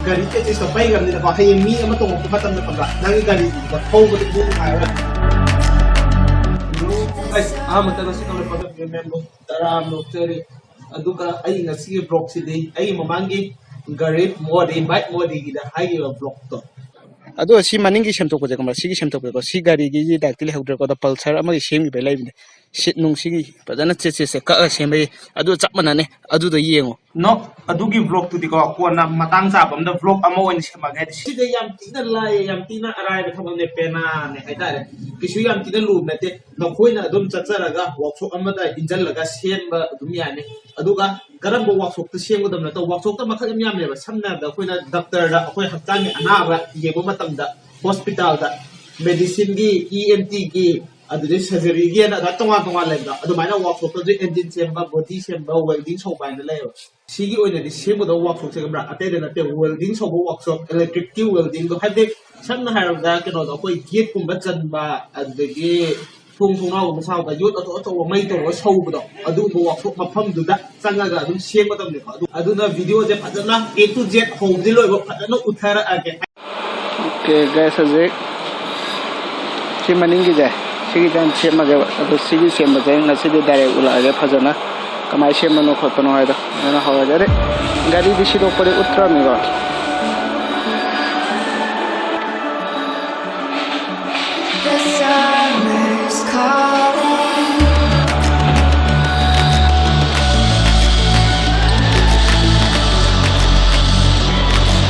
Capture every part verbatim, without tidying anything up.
ꯒꯥꯔꯤ ꯇꯦꯛ ꯇꯦꯛ ꯄꯩꯈ꯭ꯔꯕꯅꯤꯅꯀꯣ, ꯍꯌꯦꯡ ꯃꯤ ꯑꯃ ꯇꯣꯡꯉꯛꯄ ꯃꯇꯝꯗ ꯈꯪꯕ꯭ꯔꯥ, ꯅꯪꯒꯤ ꯒꯥꯔꯤꯗꯨꯗ ꯊꯧꯕꯗ ꯃꯤ ꯅꯨꯡꯉꯥꯏꯔꯣꯏ꯫ ꯑꯁ, ꯑꯍꯥꯟꯕꯗ ꯉꯁꯤ ꯀꯪꯂꯩꯄꯥꯛꯇ ꯃꯦꯝꯕꯨ ꯇꯔꯥ ꯑꯃ ꯅꯣꯛꯆꯔꯤ꯫ ꯑꯗꯨꯒ ꯑꯩ ꯉꯁꯤꯒꯤ ꯕ꯭ꯂꯣꯛꯁꯤꯗꯤ ꯑꯩꯒꯤ ꯃꯃꯥꯡꯒꯤ ꯒꯔꯤꯕ ꯃꯣꯗꯤ, ꯕꯥꯏꯛ ꯃꯣꯗꯤꯒꯤꯗ ꯍꯥꯏꯈꯤꯕ ꯕ꯭ꯂꯣꯛꯇꯣ꯫ ꯑꯗꯣ ꯁꯤ ꯃꯅꯤꯡꯒꯤ ꯁꯦꯝꯗꯣꯛꯄꯁꯦ, ꯈꯪꯕ꯭ꯔꯥ? ꯁꯤꯒꯤ ꯁꯦꯝꯗꯣꯛꯄꯁꯦꯀꯣ, ꯁꯤ ꯒꯥꯔꯤꯒꯤ ꯗꯥꯏꯔꯦꯛꯇꯤ ꯂꯩꯍꯧꯗ꯭ꯔꯦꯀꯣ, ꯑꯗꯣ ꯄꯜꯁꯔ ꯑꯃꯒꯤ ꯁꯦꯝꯈꯤꯕꯩ ꯂꯩꯕꯅꯦ꯫ ꯁꯤꯠ ꯅꯨꯡ ꯁꯤꯒꯤ ꯐꯖꯅ ꯆꯦꯠ ꯆꯦꯠꯁꯦ ꯀꯛꯑ ꯁꯦꯝꯕꯒꯤ, ꯑꯗꯨ ꯆꯞ ꯃꯥꯟꯅꯅꯤ꯫ ꯑꯗꯨꯗꯣ ꯌꯦꯡꯉꯣ꯫ ꯅꯣ, ꯑꯗꯨꯒꯤ ꯕ꯭ꯂꯣꯛꯇꯨꯗꯤꯀꯣ, ꯀꯣꯟꯅ ꯃꯇꯥꯡ ꯆꯥꯕ ꯑꯝꯗ ꯕ꯭ꯂꯣꯛ ꯑꯃ ꯑꯣꯏꯅ ꯁꯦꯝꯃꯛꯑꯒꯦ꯫ ꯍꯥꯏꯗꯤ ꯁꯤꯗ ꯌꯥꯝ ꯊꯤꯅ ꯂꯥꯏꯌꯦ, ꯌꯥꯝ ꯊꯤꯅ ꯑꯔꯥꯏꯕ ꯊꯕꯛꯅꯦ, ꯄꯦꯅꯥꯅꯦ ꯍꯥꯏꯇꯥꯔꯦ꯫ ꯀꯩꯁꯨ ꯌꯥꯝ ꯊꯤꯅ ꯂꯨꯕ ꯅꯠꯇꯦ꯫ ꯅꯈꯣꯏꯅ ꯑꯗꯨꯝ ꯆꯠꯆꯔꯒ ꯋꯥꯛꯁꯣꯞ ꯑꯃꯗ ꯏꯟꯖꯜꯂꯒ ꯁꯦꯝꯕ ꯑꯗꯨꯝ ꯌꯥꯅꯤ꯫ ꯑꯗꯨꯒ ꯀꯔꯝꯕ ꯋꯥꯛꯁꯣꯞꯇ ꯁꯦꯝꯒꯗꯕꯅꯣ? ꯋꯥꯛꯁꯣꯞꯇ ꯃꯈꯜ ꯌꯥꯝ ꯌꯥꯝꯃꯦꯕ꯫ ꯁꯝꯅ ꯍꯥꯏꯔꯕꯗ, ꯑꯩꯈꯣꯏꯅ ꯗꯥꯛꯇꯔꯗ ꯑꯩꯈꯣꯏ ꯍꯛꯆꯥꯡꯒꯤ ꯑꯅꯥꯕ ꯌꯦꯡꯕ ꯃꯇꯝꯗ, ꯍꯣꯁꯄꯤꯇꯥꯜꯗ, ꯃꯦꯗꯤꯁꯤꯟꯒꯤ, ꯏ ꯑꯦꯟ ꯇꯤꯒꯤ, ꯑꯗꯨꯗꯩ ꯁꯔꯖꯔꯤꯒꯤ ꯍꯥꯏꯅ ꯑꯗꯨꯃꯥꯏꯅ ꯇꯣꯉꯥꯟ ꯇꯣꯉꯥꯟ ꯂꯩꯕꯗꯣ, ꯑꯗꯨꯃꯥꯏꯅ ꯋꯥꯛꯁꯣꯞꯇꯁꯨ ꯑꯦꯟꯖꯤꯟ ꯁꯦꯝꯕ, ꯕꯣꯗꯤ ꯁꯦꯝꯕ, ꯋꯦꯜꯗꯤꯡ ꯁꯧꯕ ꯍꯥꯏꯅ ꯂꯩꯌꯦꯕ꯫ ꯁꯤꯒꯤ ꯑꯣꯏꯅꯗꯤ ꯁꯦꯝꯒꯗꯧꯕ ꯋꯥꯛꯁꯣꯞꯁꯦ, ꯈꯪꯕ꯭ꯔꯥ, ꯑꯇꯩꯗ ꯅꯠꯇꯦ, ꯋꯦꯜꯗꯤꯡ ꯁꯧꯕ ꯋꯥꯛꯁꯣꯞ, ꯏꯂꯦꯛꯇ꯭ꯔꯤꯛꯀꯤ ꯋꯦꯜꯗꯤꯡꯗꯣ, ꯍꯥꯏꯕꯗꯤ ꯁꯝꯅ ꯍꯥꯏꯔꯕꯗ, ꯀꯩꯅꯣꯗꯣ, ꯑꯩꯈꯣꯏ ꯒꯦꯠꯀꯨꯝꯕ ꯆꯟꯕ, ꯑꯗꯨꯗꯒꯤ ꯊꯣꯡ ꯊꯣꯡꯅꯥꯎꯒꯨꯝꯕ ꯁꯥꯕꯗ ꯌꯣꯠ ꯑꯆꯧ ꯑꯆꯧꯕ ꯃꯩ ꯇꯧꯔꯒ ꯁꯧꯕꯗꯣ, ꯑꯗꯨꯒꯨꯝꯕ ꯋꯥꯛꯁꯣꯞ ꯃꯐꯝꯗꯨꯗ ꯆꯪꯉꯒ ꯑꯗꯨꯝ ꯁꯦꯝꯒꯗꯕꯅꯦꯀꯣ꯫ ꯑꯗꯨ, ꯑꯗꯨꯅ ꯚꯤꯗꯤꯑꯣꯁꯦ ꯐꯖꯅ A to Z ꯍꯧꯕꯗꯤ ꯂꯣꯏꯕ ꯐꯖꯅ ꯎꯠꯊꯔꯛꯑꯒꯦ꯫ ꯑꯣꯀꯦ, ꯒꯥꯏꯁ, ꯍꯧꯖꯤꯛ ꯁꯤ ꯃꯅꯤꯡꯒꯤꯁꯦ, ꯁꯤꯒꯤꯁꯦ ꯍꯥꯟꯅ ꯁꯦꯝꯃꯒꯦꯕ꯫ ꯑꯗꯣ ꯁꯤꯒꯤ ꯁꯦꯝꯕꯁꯦ ꯉꯁꯤꯗꯤ ꯗꯥꯏꯔꯦꯛ ꯎꯠꯂꯛꯑꯒꯦ ꯐꯖꯅ, ꯀꯃꯥꯏꯅ ꯁꯦꯝꯕꯅꯣ ꯈꯣꯠꯄꯅꯣ ꯍꯥꯏꯗꯣ꯫ ꯑꯗꯨꯅ ꯍꯧꯔꯒꯦ꯫ ꯑꯗꯩ ꯒꯥꯔꯤꯗꯤ ꯁꯤꯗꯣꯛꯄꯗꯤ ꯎꯠꯇ꯭ꯔꯕꯅꯤꯀꯣ꯫ The summer's calling.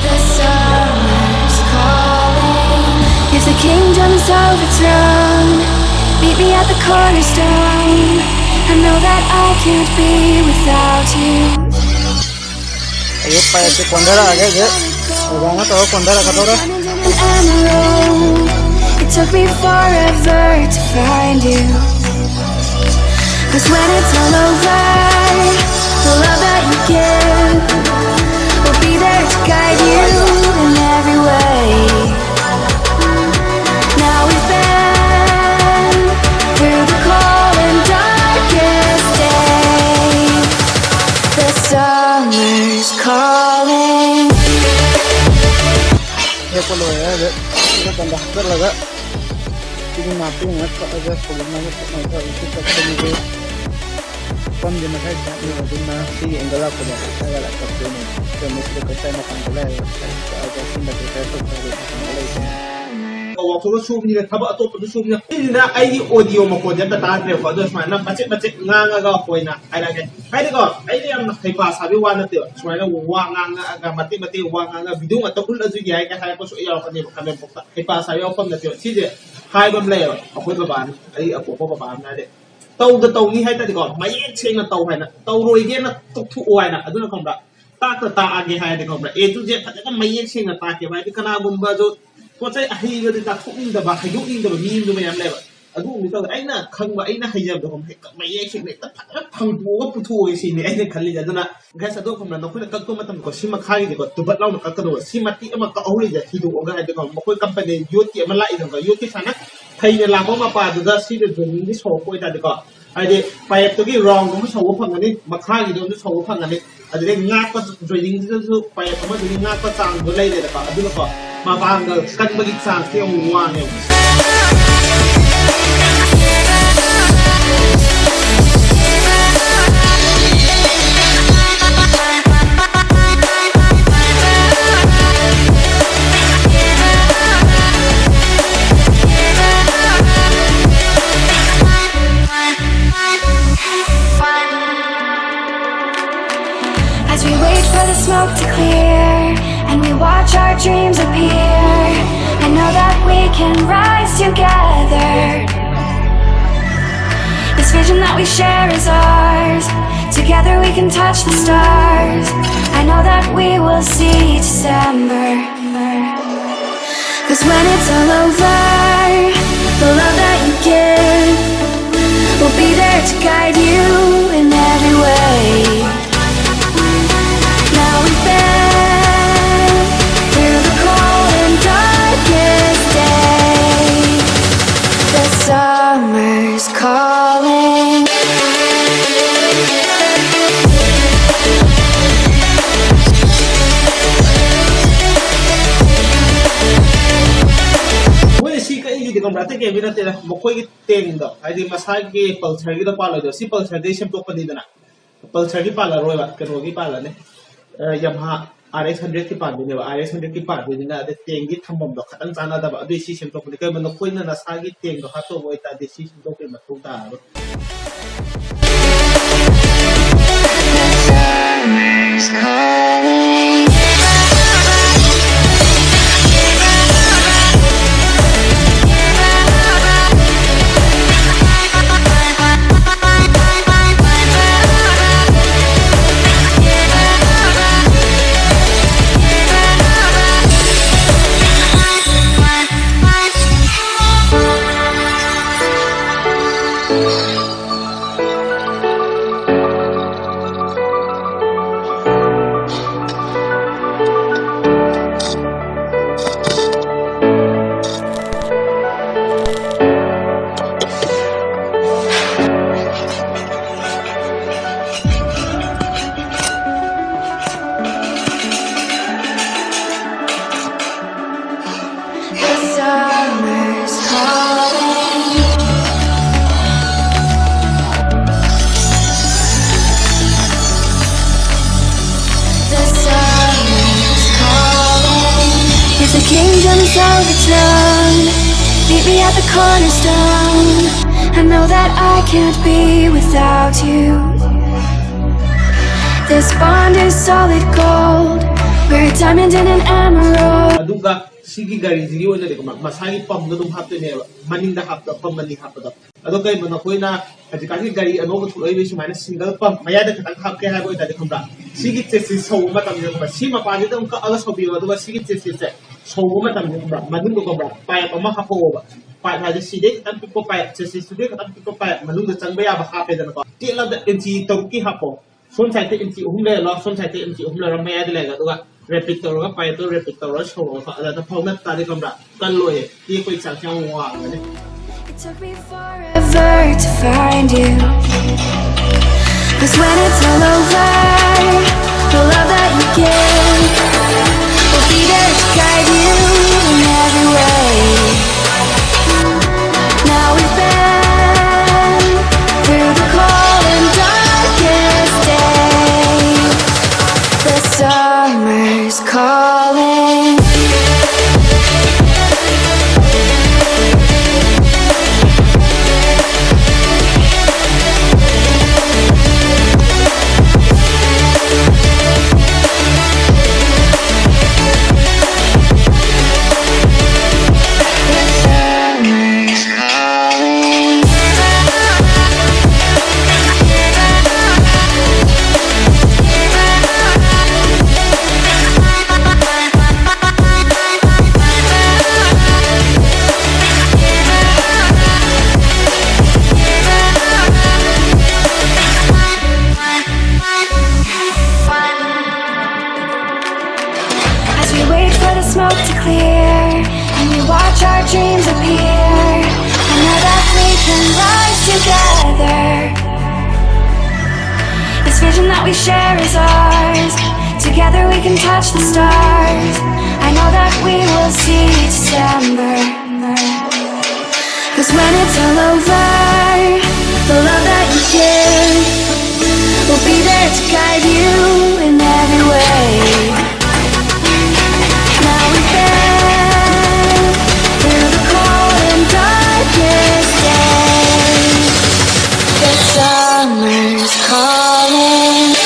The summer's calling. If the kingdom's overthrown, meet me at the cornerstone. I know that I can't be without you. ꯑꯌꯨꯛ ꯄꯥꯏꯔꯛꯁꯦ ꯀꯣꯟꯊꯔꯛꯑꯒꯦ ꯍꯧꯖꯤꯛ꯫ ꯑꯣꯖꯥꯅ ꯇꯧꯔ ꯀꯣꯟꯊꯔꯛꯀꯗꯧꯔꯦ꯫ It took me forever to find you. Cause when it's all over, the love that you give will be there to guide you in every way. Now we've been through the cold and darkest days. The summer's calling. ꯀꯛꯄ ꯂꯣꯏꯔꯦ꯫ ꯍꯧꯖꯤꯛ ꯅꯥꯀꯟꯗ ꯍꯥꯞꯆꯜꯂꯒ ꯏꯁꯤꯡ ꯅꯥꯄꯤ ꯉꯥꯏꯍꯥꯛ ꯀꯛꯑꯒ ꯁꯣꯂꯨꯛꯅꯕ ꯈꯣꯠꯅꯕ ꯇꯧꯔꯤꯁꯤ ꯀꯛꯄꯅꯤꯗꯤ ꯄꯝꯗꯤ ꯃꯈꯥꯏ ꯆꯥꯛꯅꯤ꯫ ꯑꯗꯨꯅ ꯁꯤꯒꯤ ꯑꯦꯡꯒꯜ ꯂꯥꯛꯄꯗ ꯍꯥꯏꯔꯒ ꯀꯛꯇꯣꯏꯅꯦ꯫ ꯑꯗꯨꯅ ꯁꯤꯗ ꯀꯛꯄ ꯃꯇꯝꯗ ꯂꯩꯔꯒ ꯀꯛꯑꯒ ꯁꯤꯃꯗꯤ ꯈꯔ ꯇꯧꯊꯣꯛꯑꯒ ꯊꯝꯃꯒ ꯂꯩꯕꯅꯦ꯫ ꯋꯥꯛꯁꯣꯞꯇ ꯁꯨꯕꯅꯤꯅ ꯊꯕꯛ ꯑꯇꯣꯞꯄꯗ ꯁꯨꯕꯅꯤꯅ ꯑꯩꯁꯤꯅ ꯑꯩꯒꯤ ꯑꯣꯗꯤꯑꯣ ꯃꯈꯣꯟꯁꯦ ꯑꯝꯇ ꯇꯥꯗ꯭ꯔꯦꯕꯀꯣ꯫ ꯑꯗꯣ ꯁꯨꯃꯥꯏꯅ ꯃꯆꯦꯠ ꯃꯆꯦꯠ ꯉꯥꯡꯉꯒ ꯑꯣꯏꯅ ꯍꯥꯏꯔꯛꯑꯒꯦ꯫ ꯍꯥꯏꯗꯤꯀꯣ, ꯑꯩꯅ ꯌꯥꯝꯅ ꯍꯩꯄꯥ ꯁꯥꯕꯒꯤ ꯋꯥ ꯅꯠꯇꯦꯕ꯫ ꯁꯨꯃꯥꯏꯅ ꯋꯥ ꯉꯥꯡꯉꯛꯑꯒ ꯃꯇꯦꯛ ꯃꯇꯦꯛ ꯋꯥ ꯉꯥꯡꯉꯒ ꯚꯤꯗꯤꯑꯣ ꯉꯥꯛꯇ ꯎꯠꯂꯁꯨ ꯌꯥꯏ ꯀꯥꯏ ꯍꯥꯏꯔꯛꯄꯁꯨ ꯌꯥꯎꯔꯛꯀꯅꯦꯕ ꯀꯃꯦꯟ ꯕꯣꯛꯁꯇ꯫ ꯍꯩꯄꯥ ꯁꯥꯕꯒꯤ ꯋꯥꯐꯝ ꯅꯠꯇꯦꯕ꯫ ꯁꯤꯁꯦ ꯍꯥꯏꯕ ꯑꯃ ꯂꯩꯌꯦꯕ꯫ ꯑꯩꯈꯣꯏ ꯕꯕꯥꯅ, ꯑꯩ ꯑꯄꯣꯛꯄ ꯕꯕꯥ ꯑꯃꯅ ꯍꯥꯏꯗꯤ, "ꯇꯧꯗ ꯇꯧꯅꯤ ꯍꯥꯏ ꯇꯥꯔꯗꯤꯀꯣ, ꯃꯌꯦꯛ ꯁꯦꯡꯅ ꯇꯧ" ꯍꯥꯏꯅ, "ꯇꯧꯔꯣꯏꯒꯦꯅ ꯇꯣꯛꯊꯣꯛꯑꯣ" ꯍꯥꯏꯅ꯫ ꯑꯗꯨꯅ ꯈꯪꯕ꯭ꯔꯥ, ꯇꯥꯛꯇ ꯇꯥꯛꯑꯒꯦ ꯍꯥꯏꯔꯗꯤ ꯈꯪꯕ꯭ꯔꯥ, A to Z ꯐꯖꯅ ꯃꯌꯦꯛ ꯁꯦꯡꯅ ꯇꯥꯛꯀꯦꯕ꯫ ꯍꯥꯏꯗꯤ ꯀꯅꯥꯒꯨꯝꯕꯁꯨ ꯄꯣꯠ ꯆꯩ ꯑꯍꯩꯕꯗꯤ ꯇꯥꯛꯊꯣꯛꯅꯤꯡꯗꯕ, ꯍꯩꯗꯣꯛꯅꯤꯡꯗꯕ ꯃꯤ ꯑꯃꯁꯨ ꯃꯌꯥꯝ ꯂꯩꯕ꯫ ꯑꯗꯨꯒꯨꯝꯕꯗꯤ ꯇꯧꯗꯦ꯫ ꯑꯩꯅ ꯈꯪꯕ, ꯑꯩꯅ ꯍꯩꯖꯕꯗꯣ ꯈꯪꯕ꯭ꯔꯥ, ꯍꯦꯛꯇ ꯃꯌꯦꯛ ꯁꯦꯡꯅ ꯍꯦꯛꯇ ꯐꯖꯅ ꯐꯪꯗꯣꯛꯑꯒ ꯄꯨꯊꯣꯛꯑꯒꯦ ꯁꯤꯅꯤ ꯑꯩꯅ ꯈꯜꯂꯤꯁꯦ꯫ ꯑꯗꯨꯅ ꯒꯥꯏꯁ, ꯑꯗꯣ ꯈꯪꯕ꯭ꯔꯥ, ꯅꯈꯣꯏꯅ ꯀꯛꯄ ꯃꯇꯝꯗꯀꯣ, ꯁꯤ ꯃꯈꯥꯒꯤꯗꯤꯀꯣ, ꯇꯨꯕꯠ ꯂꯥꯎꯅ ꯀꯛꯀꯗꯧꯕ꯫ ꯁꯤ ꯃꯇꯦꯛ ꯑꯃ ꯀꯛꯍꯧꯔꯤꯁꯦ ꯊꯤꯗꯣꯛꯑꯒ, ꯍꯥꯏꯗꯤꯀꯣ, ꯃꯈꯣꯏ ꯀꯝꯄꯅꯤ ꯌꯣꯠꯀꯤ ꯑꯃ ꯂꯥꯛꯏꯗꯅꯀꯣ, ꯌꯣꯠꯀꯤ ꯁꯨꯃꯥꯏꯅ ꯐꯩꯅ ꯂꯥꯛꯄ ꯃꯄꯥꯗꯨꯗ ꯁꯤꯗ ꯖꯣꯏꯅꯤꯡꯒꯤ ꯁꯧꯔꯛꯄ ꯑꯣꯏꯇꯥꯔꯗꯤꯀꯣ, ꯍꯥꯏꯗꯤ ꯄꯥꯏꯞꯇꯨꯒꯤ ꯔꯥꯎꯟ ꯑꯃ ꯁꯧꯕ ꯐꯪꯒꯅꯤ, ꯃꯈꯥꯒꯤꯗꯣ ꯑꯃꯁꯨ ꯁꯧꯕ ꯐꯪꯒꯅꯤ꯫ ꯑꯗꯨꯗꯩ ꯉꯥꯛꯄ ꯖꯣꯏꯅꯤꯡꯗꯨꯗꯁꯨ ꯄꯥꯏꯞ ꯑꯃꯗꯨꯒꯤ ꯉꯥꯛꯄ ꯆꯥꯡꯗꯣ ꯂꯩꯔꯦꯗꯀꯣ, ꯑꯗꯨꯅꯀꯣ ꯃꯄꯥꯡꯒꯜ ꯀꯟꯕꯒꯤ ꯆꯥꯡꯁꯦ ꯌꯥꯝ ꯋꯥꯡꯉꯦꯕ꯫ As we wait for the smoke to clear and we watch our dreams appear, I know that we can rise together. This vision that we share is ours. Together we can touch the stars. I know that we will see December. Cause when it's all over, the love that you give will be there to guide you in every way. Now we bend through the cold and darkest day. The summer's calling. ꯑꯇꯩ ꯀꯩꯝ ꯅꯠꯇꯦꯗ, ꯃꯈꯣꯏꯒꯤ ꯇꯦꯡꯗꯣ, ꯍꯥꯏꯗꯤ ꯃꯁꯥꯒꯤ ꯄꯜꯁꯔꯒꯤꯗꯣ ꯄꯥꯜꯂꯣꯏꯗꯣ, ꯁꯤ ꯄꯜꯁꯔꯗꯩ ꯁꯦꯝꯗꯣꯛꯄꯅꯤꯗꯅ꯫ ꯄꯜꯁꯔꯒꯤ ꯄꯥꯜꯂꯔꯣꯏꯕ, ꯀꯩꯅꯣꯒꯤ ꯄꯥꯜꯂꯅꯤ, ꯌꯥꯃꯥꯍꯥ R X ꯍꯟꯗ꯭ꯔꯦꯠꯀꯤ ꯄꯥꯟꯗꯣꯏꯅꯦꯕ꯫ R X ꯍꯟꯗ꯭ꯔꯦꯠꯀꯤ ꯄꯥꯟꯗꯣꯏꯅꯤꯅ ꯑꯗꯩ ꯇꯦꯡꯒꯤ ꯊꯝꯐꯝꯗꯣ ꯈꯇꯪ ꯆꯥꯟꯅꯗꯕ, ꯑꯗꯨꯏ ꯁꯤ ꯁꯦꯝꯗꯣꯛꯄꯅꯤ꯫ ꯀꯩꯒꯨꯝꯕ ꯅꯈꯣꯏꯅ ꯅꯁꯥꯒꯤ ꯇꯦꯡꯗꯣ ꯍꯥꯞꯇꯧꯕ ꯑꯣꯏꯇꯥꯔꯗꯤ ꯁꯤ ꯁꯦꯝꯗꯣꯛꯄꯒꯤ ꯃꯊꯧ ꯇꯥꯔꯔꯣꯏ꯫ The summer's calling. The summer's calling. It's the kingdoms of the town. Meet me at the cornerstone. I know that I can't be without you. This bond is solid gold. We're a diamond and an emerald. ꯑꯗꯨꯒ ꯁꯤꯒꯤ ꯒꯥꯔꯤꯁꯤꯒꯤ ꯑꯣꯏꯅꯗꯤꯀꯣ, ꯃ-, ꯃꯁꯥꯒꯤ ꯄꯝꯗꯣ ꯑꯗꯨꯝ ꯍꯥꯞꯇꯣꯏꯅꯦꯕ, ꯃꯅꯤꯡꯗ ꯍꯥꯞꯄꯗ, pump ꯑꯅꯤ ꯍꯥꯞꯄꯗꯣ꯫ ꯑꯗꯣ ꯀꯩꯒꯨꯝꯕ ꯅꯈꯣꯏꯅ ꯍꯧꯖꯤꯛꯀꯥꯟꯒꯤ ꯒꯥꯔꯤ ꯑꯅꯧꯕ ꯊꯣꯛꯂꯛꯏꯕ ꯁꯨꯃꯥꯏꯅ ꯁꯤꯡꯒꯜ ꯄꯝ ꯃꯌꯥꯏꯗ ꯈꯤꯇꯪ ꯍꯥꯞꯀꯦ ꯍꯥꯏꯕ ꯑꯣꯏꯇꯥꯔꯗꯤ, ꯈꯪꯕ꯭ꯔꯥ, ꯁꯤꯒꯤ ꯆꯦꯁꯤꯁ ꯁꯧꯕ ꯃꯇꯝꯗ, ꯈꯪꯕ꯭ꯔꯥ, ꯁꯤ ꯃꯄꯥꯁꯤꯗ ꯑꯗꯨꯝ ꯀꯛꯑꯒ ꯁꯧꯕꯤꯌꯣ, ꯑꯗꯨꯒ ꯁꯤꯒꯤ ꯆꯦꯁꯤꯁꯁꯦ ꯁꯧꯕ ꯃꯇꯝꯗ, ꯈꯪꯕ꯭ꯔꯥ, ꯃꯅꯨꯡꯗ, ꯈꯪꯕ꯭ꯔꯥ, ꯄꯥꯏꯞ ꯑꯃ ꯍꯥꯞꯄꯛꯑꯣꯕ꯫ ꯄꯥꯏꯞ ꯍꯥꯏꯗꯤ ꯁꯤꯗꯩ ꯈꯤꯇꯪ ꯄꯤꯛꯄ ꯄꯥꯏꯞ, ꯆꯦꯁꯤꯁꯇꯨꯗꯩ ꯈꯤꯇꯪ ꯄꯤꯛꯄ ꯄꯥꯏꯞ ꯃꯅꯨꯡꯗ ꯆꯪꯕ ꯌꯥꯕ ꯍꯥꯞꯄꯦꯗꯅꯀꯣ꯫ ꯇꯦꯛꯂꯕꯗ ꯏꯟꯆꯤ ꯇꯔꯨꯛꯀꯤ ꯍꯥꯞꯄꯣ꯫ ꯁꯣꯝ ꯁꯥꯏꯗꯇ ꯏꯟꯆꯤ ꯑꯍꯨꯝ ꯂꯩꯔꯅꯣ, ꯁꯣꯝ ꯁꯥꯏꯗꯇ ꯏꯟꯆꯤ ꯑꯍꯨꯝ ꯂꯩꯔꯣ, ꯃꯌꯥꯏꯗ ꯂꯩꯔꯒ, ꯑꯗꯨꯒ ꯔꯦꯄꯤꯠ ꯇꯧꯔꯒ, ꯄꯥꯏꯞꯇꯣ ꯔꯦꯄꯤꯠ ꯇꯧꯔꯒ ꯁꯧꯔꯒ ꯑꯗ ꯐꯥꯎ ꯅꯠꯇꯥꯔꯗꯤ, ꯈꯪꯕ꯭ꯔꯥ, ꯀꯜꯂꯣꯏꯌꯦ, ꯇꯦꯛꯄꯒꯤ ꯆꯥꯟꯁ ꯌꯥꯝ ꯋꯥꯡꯕꯅꯦ꯫ It took me forever to find you. 'Cause when it's all over, the love that you give will be there to guide you in every way. The smoke to clear, and we watch our dreams appear. I know that we can rise together. This vision that we share is ours. Together we can touch the stars. I know that we will see December. Cause when it's all over, the love that you give will be there to guide you in every way. Now we bend through the cold and darkest days. The summer's calling.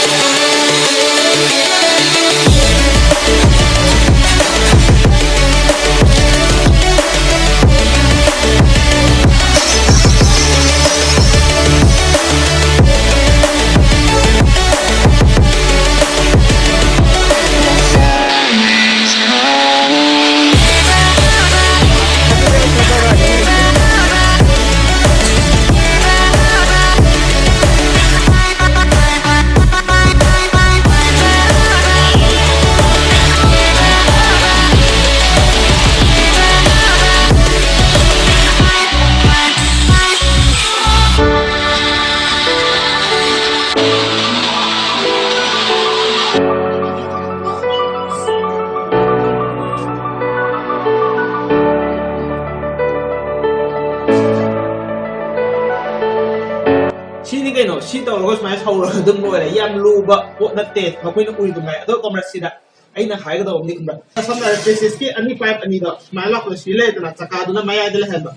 ꯁꯤꯅꯤ ꯀꯩꯅꯣ, ꯁꯤ ꯇꯧꯔꯒ ꯁꯨꯃꯥꯏꯅ ꯁꯧꯔꯒ ꯑꯗꯨꯝ ꯂꯣꯏꯔꯦ꯫ ꯌꯥꯝ ꯂꯨꯕ ꯄꯣꯠ ꯅꯠꯇꯦ ꯃꯈꯣꯏꯅ ꯎꯔꯤꯗꯨ ꯉꯥꯏ꯫ ꯑꯗꯣ ꯀꯣꯃꯔꯁꯁꯤꯗ ꯑꯩꯅ ꯍꯥꯏꯒꯗꯧꯕ ꯑꯃꯗꯤ ꯈꯪꯕ꯭ꯔꯥ? ꯁꯝꯅ ꯍꯥꯏꯔꯕꯗ ꯆꯦꯁꯤꯁꯀꯤ ꯑꯅꯤ ꯄꯥꯏꯞ ꯑꯅꯤꯗꯣ ꯁꯨꯃꯥꯏꯅ ꯂꯥꯛꯄꯗ ꯁꯤ ꯂꯩꯔꯦꯗꯅ, ꯆꯀꯥꯗꯨꯅ ꯃꯌꯥꯏꯗ ꯂꯩꯍꯟꯕ꯫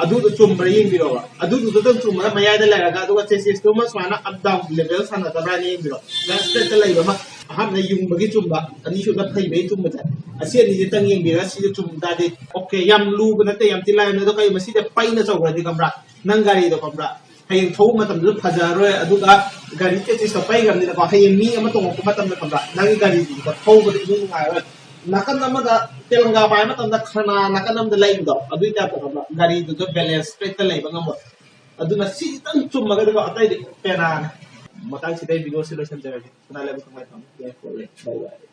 ꯑꯗꯨꯗꯣ ꯆꯨꯝꯕ꯭ꯔꯥ ꯌꯦꯡꯕꯤꯔꯣꯕ꯫ ꯑꯗꯨꯗꯨꯗ ꯑꯗꯨꯝ ꯆꯨꯝꯕꯗ ꯃꯌꯥꯏꯗ ꯂꯩꯔꯒ, ꯑꯗꯨꯒ ꯆꯦꯁꯤꯁꯇꯨꯃ ꯁꯨꯃꯥꯏꯅ ꯑꯞ ꯗꯥꯎꯟ ꯂꯦꯚꯦꯜ ꯁꯥꯟꯅꯗꯕ꯭ꯔꯥꯅ ꯌꯦꯡꯕꯤꯔꯣ꯫ ꯂꯥꯏꯟ ꯁ꯭ꯇ꯭ꯔꯦꯠꯇ ꯂꯩꯕ ꯑꯃ, ꯑꯍꯥꯟꯕꯗ ꯌꯨꯡꯕꯒꯤ ꯆꯨꯝꯕ, ꯑꯅꯤꯁꯨꯕꯗ ꯐꯩꯕꯒꯤ ꯆꯨꯝꯕꯁꯦ, ꯑꯁꯤ ꯑꯅꯤꯁꯤꯇꯪ ꯌꯦꯡꯕꯤꯔꯒ ꯁꯤꯁꯦ ꯆꯨꯝ ꯇꯥꯔꯗꯤ ꯑꯣꯀꯦ꯫ ꯌꯥꯝ ꯂꯨꯕ ꯅꯠꯇꯦ, ꯌꯥꯝ ꯊꯤ ꯂꯥꯏꯕꯅꯦ꯫ ꯑꯗꯣ ꯀꯩꯒꯨꯝꯕ ꯁꯤꯗ ꯄꯩꯅ ꯆꯧꯈ꯭ꯔꯗꯤ ꯈꯪꯕ꯭ꯔꯥ, ꯅꯪ ꯒꯥꯔꯤꯗꯣ ꯈꯪꯕ꯭ꯔꯥ, ꯍꯌꯦꯡ ꯊꯧꯕ ꯃꯇꯝꯗꯁꯨ ꯐꯖꯔꯔꯣꯏ꯫ ꯑꯗꯨꯒ ꯒꯥꯔꯤ ꯆꯦꯁꯤꯁꯇꯣ ꯄꯩꯈ꯭ꯔꯕꯅꯤꯅꯀꯣ, ꯍꯌꯦꯡ ꯃꯤ ꯑꯃ ꯇꯣꯡꯉꯛꯄ ꯃꯇꯝꯗ ꯈꯪꯕ꯭ꯔꯥ, ꯅꯪꯒꯤ ꯒꯥꯔꯤꯗꯨꯗ ꯊꯧꯕꯗ ꯏꯅꯨꯡ ꯅꯨꯡꯉꯥꯏꯔꯔꯣꯏ꯫ ꯅꯥꯀꯟ ꯑꯃꯗ ꯇꯦꯂꯪꯒꯥ ꯄꯥꯏꯕ ꯃꯇꯝꯗ ꯈꯅꯥ ꯅꯥꯀꯟ ꯑꯃꯗ ꯂꯩꯕꯗꯣ, ꯑꯗꯨꯒꯤ ꯇꯥꯏꯞꯇ ꯈꯪꯕ꯭ꯔꯥ, ꯒꯥꯔꯤꯗꯨꯗ ꯕꯦꯂꯦꯟꯁ ꯁ꯭ꯇ꯭ꯔꯦꯠꯇ ꯂꯩꯕ ꯉꯝꯃꯣꯏ꯫ ꯑꯗꯨꯅ ꯁꯤꯇꯪ ꯆꯨꯝꯃꯒꯗꯤꯀꯣ, ꯑꯇꯩꯗꯤ ꯄꯦꯅꯥꯅꯦ꯫ ꯃꯇꯥꯡꯁꯤꯗ ꯑꯩ ꯚꯤꯗꯤꯑꯣꯁꯤ ꯂꯣꯏꯁꯤꯟꯖꯔꯒꯦ꯫ ꯈꯅꯥ ꯂꯩꯕ ꯀꯃꯥꯏꯅ ꯇꯧꯅꯤ? ꯌꯥꯏ, ꯄꯣꯠ ꯂꯩ꯫ ꯕꯥꯏ ꯕꯥꯏ꯫